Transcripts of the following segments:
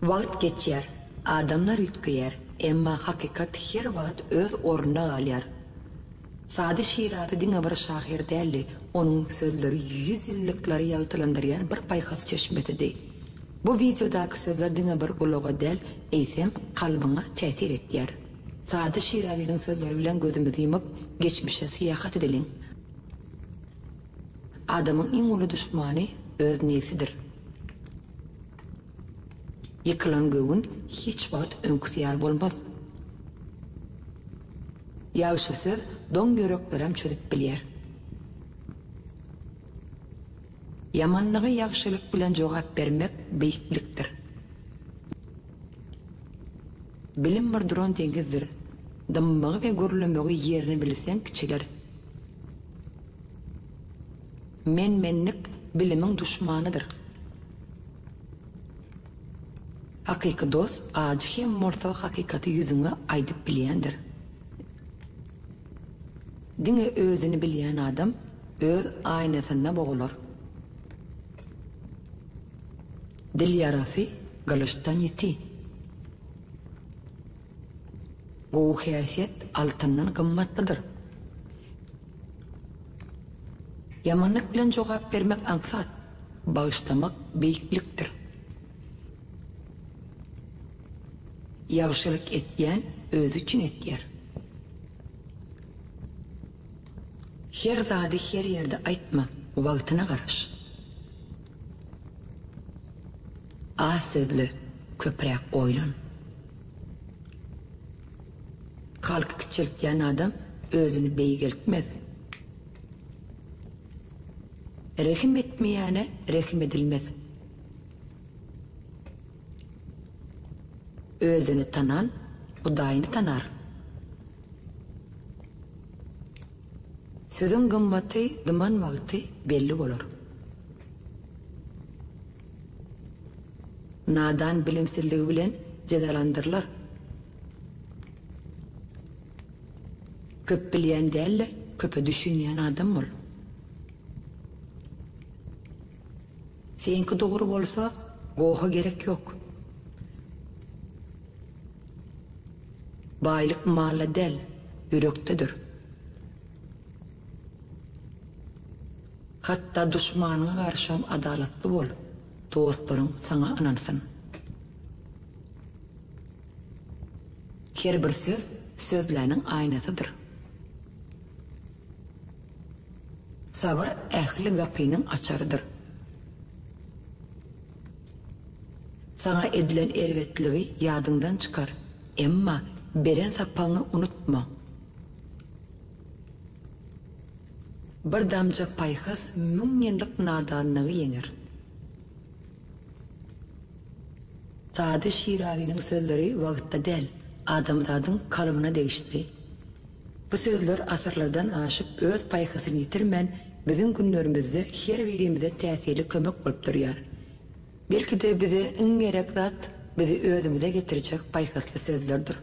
Wagt geçýär, adamlar üýtgeýär, emma hakykat her wagt öz ornunda galýar. Sady Şirazy diňe bir şahyr däldi, onuň sözleri ýüzýyllyklary ýagtylandyrýan bir paýhas çeşmesidi. Bu wideodaky sözler diňe bir gulaga däl, eýsem, kalbyňa täsir etýär. Sady Şirazynyň sözleri bilen gözümizi ýumup, geçmişe syýahat edeliň. Adamyň iň uly duşmany öz nebsidir. Ýykylan göwün hiç wagt öňküsi ýaly bolmaz. Ýagşy söz doň ýüreklerem çözüp bilýär. Ýamanlyga ýagşylyk bilen jogap bermek beýiklikdir. Bilim bir duran deňizdir. Dymmagy we gürlemegi ýerini bilseň kiçiler. Men-menlik bilimiň duşmanydyr. Hakyky dost ajy hem bolsa hakykaty ýüzüňe aýdyp bilýändir. Diňe özüni bilýän adam öz aýnasynda bogular. Dil ýarasy gylyçdan ýiti. Gowy häsiýet altyndan gymmatlydyr. Ýamanlyk bilen jogap bermek aňsat, bagyşlamak beýiklikdir. Ýagşylyk etýän özi üçin etýär. Her zady her ýerde aýtma, wagtyna garaş. Az sözle, köpräk oýlan. Halky kiçeltýän adam özüni beýgeltmez. Rehim etmeýäne rehim edilmez. Özüni tanan Hudaýyny tanar. Sözüň gymmaty dyman wagty belli bolar. Nadan bilimsizligi bilen jezalandyrylar. Köp bilýän däl-de, köpe düşünýän adam bol. Seňki dogry bolsa, goha gerek ýok. Baýlyk malda däl, ýürekdedir. Hatda duşmanyňa garşam adalatly bol, dostlaryň saňa ynansyn. Her bir söz sözläniň aýnasydyr. Sabyr ähli gapynyň açarydyr. Saňa edilen erbetligi ýadyňdan çykar, emma beren sapagyňy unutma. Bir damja paýhas müň ýyllyk nadanlygy ýeňer. Sady Şirazynyň sözleri wagtda däl, adamzadyň kalbyna degişli. Bu sözler asyrlardan aşyp öz paýhasyny ýitirmän biziň günlerimizde her birimize täsirli kömek bolup durýar. Belki-de bize iň gerek zat bizi özümize getirjek paýhasly sözlerdir.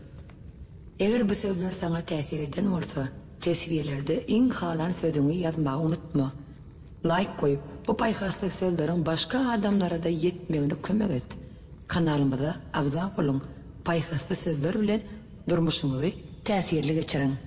Eger bu sözler saňa täsir eden bolsa, teswirlerde iň halan sözüňi ýazmagy unutma. Laýk goýup, bu paýhasly sözleriň başga adamlara-da ýetmegine kömek et. Kanalymyza agza boluň, paýhasly sözler bilen durmuşyňyzy täsirli geçiriň!